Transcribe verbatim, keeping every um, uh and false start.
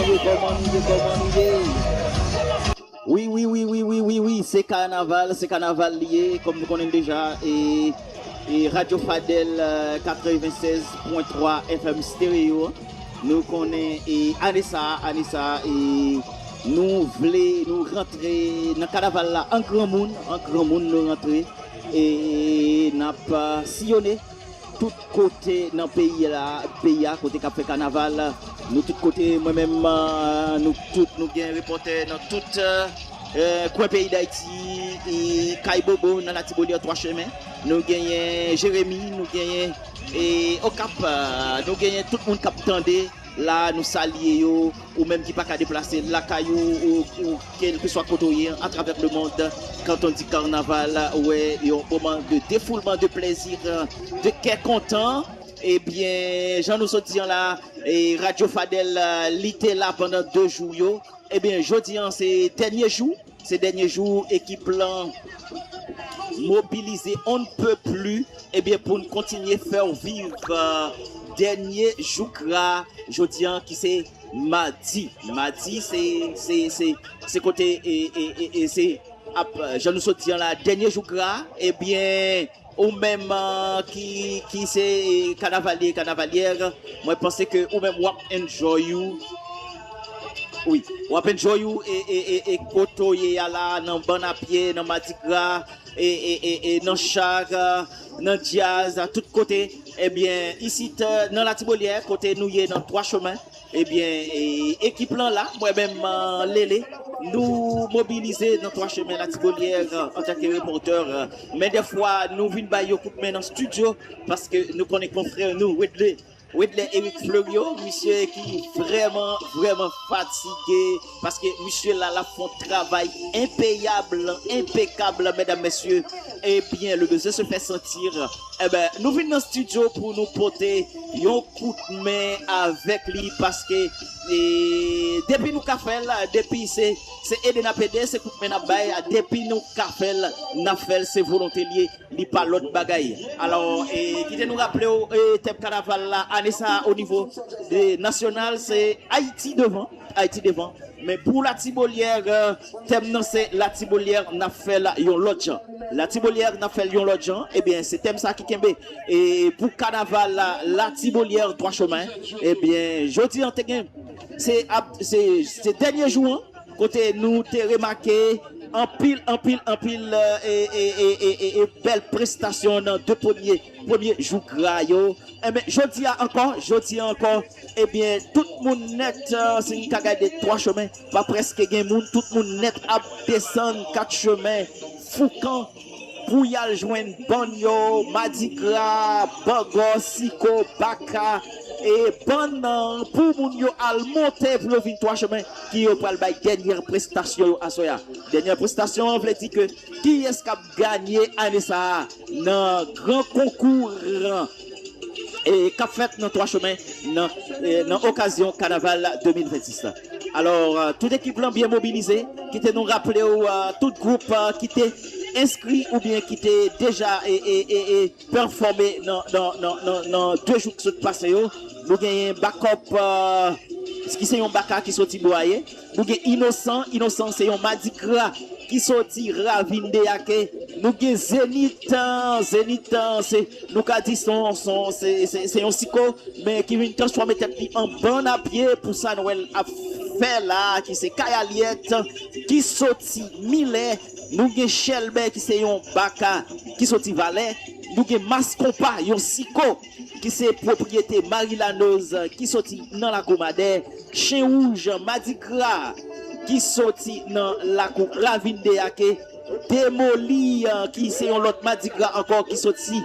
Kòman nou ye, kòman nou ye? Wi, wi, wi, wi, wi, wi, wi, se kanaval, se kanaval li ye, kòm nou konnen deja, e, e Radyo Fadèl, e, katrevennsèz pwen twa F M Stereo, nou konnen, e, ane sa, ane sa, e, nou vle, nou rantre nan kanaval la an granmoun, an granmoun nou rantre, e n ap, e, siyone tout kote nan peyi la, peyi a, kote k ap fè kanaval. Nou tout kote, mwen menm, e, nou tout, nou gen repòtè nan tout, e, e, kwen peyi Dayiti, e, Kay Bobo, nan Latibolyè, Twa Chemen. Nou genyen Jeremi, nou genyen, e, Okap, e, nou genyen tout moun k ap tande. La, nou salye yo, ou menm ki pa ka deplase lakay ou, ou, ou kèlkeswa kote w ye, atravè lemonn, quand on dit carnaval, ou wè, yon moman de défoulement, de plaisir, de kè kontan. Ebyen, jan nou sot di an la, e, Radyo Fadèl, e, li te la pandan de jou yo. Ebyen, jodi an, se dènye jou. Se dènye jou ekip lan mobilize on ne peut plus, ebyen, pou n kontinye fè w viv, e, dènye jou gra jodi an ki se madi. Madi, se, se, se, se kote, e, e, e, e se ap, jan nou sot di an la, dènye jou gra, ebyen, ou menm, e, ki, ki se, e, kanavalye, kanavalyè, mwen panse ke ou menm w ap enjoy ou. Wi, w ap enjoy ou e, e, e, e kote w ye a la, nan bann a pye, nan madigra, e, e, e, e nan chak, e, nan djaz, a tout kote. Ebyen, isit, e, nan Latibolyè, kote nou ye nan Twa Chemen, ebyen, e, ekip lan la, mwen menm, e, Lele, nou mobilize nan Twa Chemen Latibolyè, e, antanke repòtè, e, men dèfwa nou vin bay yon kout men nan estidyo, paske nou konnen konfrè nou, Wedley, Wedley Eric Fleuriot, misye ki vrèman, vrèman fatige, paske misye la, l ap fè yon travay enpeyab, enpekab, medam, mesye. Ebyen, le besoin se fait sentir. Eben, nou vin nan estidyo pou nou pote yon kout men avèk li, paske, e, depi nou ka fè l, depi se, se ede n ap ede, se kout men n ap bay, depi nou ka fè l, n ap fè l, se volonte l ye, li pa lòt bagay. Alò, e, kite nou raple w, e, tèm kanaval la, ane sa a, o nivo de nasyonal, se Ayiti devan, Ayiti devan. Men pou Latibolyè, e, tèm nan se Latibolyè n ap fè l yon lòt jan. Latibolyè n ap fè l yon lòt jan. Ebyen, se tèm sa ki kenbe, e, pou kanaval la, Latibolyè Twa Chemen. Ebyen, jodi an te gen, se ap, se, se dènye jou an, kote nou te remake anpil, anpil, anpil, e, e, e, e, e, e bèl prestasyon nan de premye, premye jou gra yo. Enben, jodi a ankò, jodi a ankò, ebyen, tout moun nèt, e, si n ka gade Twa Chemen, pa prèske gen moun, tout moun nèt ap desann Kat Chemen, Foukan, pou y al jwenn bann yo, madigra, bangò, siko, baka, e bann, e, pou moun yo al monte pou yo vin Twa Chemen, ki yo pral bay dènyè prestasyon yo aswè a. Dènyè prestasyon an vle di ke kiyès k ap ganye ane sa a nan gran konkou e, k ap fèt nan Twa Chemen nan, e, nan okazyon kanaval de mil vennsis la. Alò, e, tout ekip lan byen mobilize, kite nou raple w, e, tout gwoup, e, ki te enskri oubyen ki te deja, e, e, e, e, pèfòme nan, nan, nan, nan, nan de jou ki sot pase yo. Nou genyen Bakòp, e, ki se yon baka ki soti Bwaye. Nou gen Inosan, Inosan se yon madigra ki soti Ravin de Ake. Nou gen Zenit, e, Zenit, e, se, nou ka di se yon, se yon, se, se, se yon siko, men ki vin transfòme tèt li an bann a pye pou sa Nwèl ap fè la, ki se Kayalyèt, ki soti Milè. Nou gen Chèlbè, ki se yon baka, ki soti Valè. Nou gen Mas Konpa, yon siko, ki se pwopriyete Mari Lanoz, ki soti nan lakou Madè. Chen Wouj, madigra, ki soti nan lakou Ravin de Ake. Demoli, e, ki se yon lòt madigra ankò, ki soti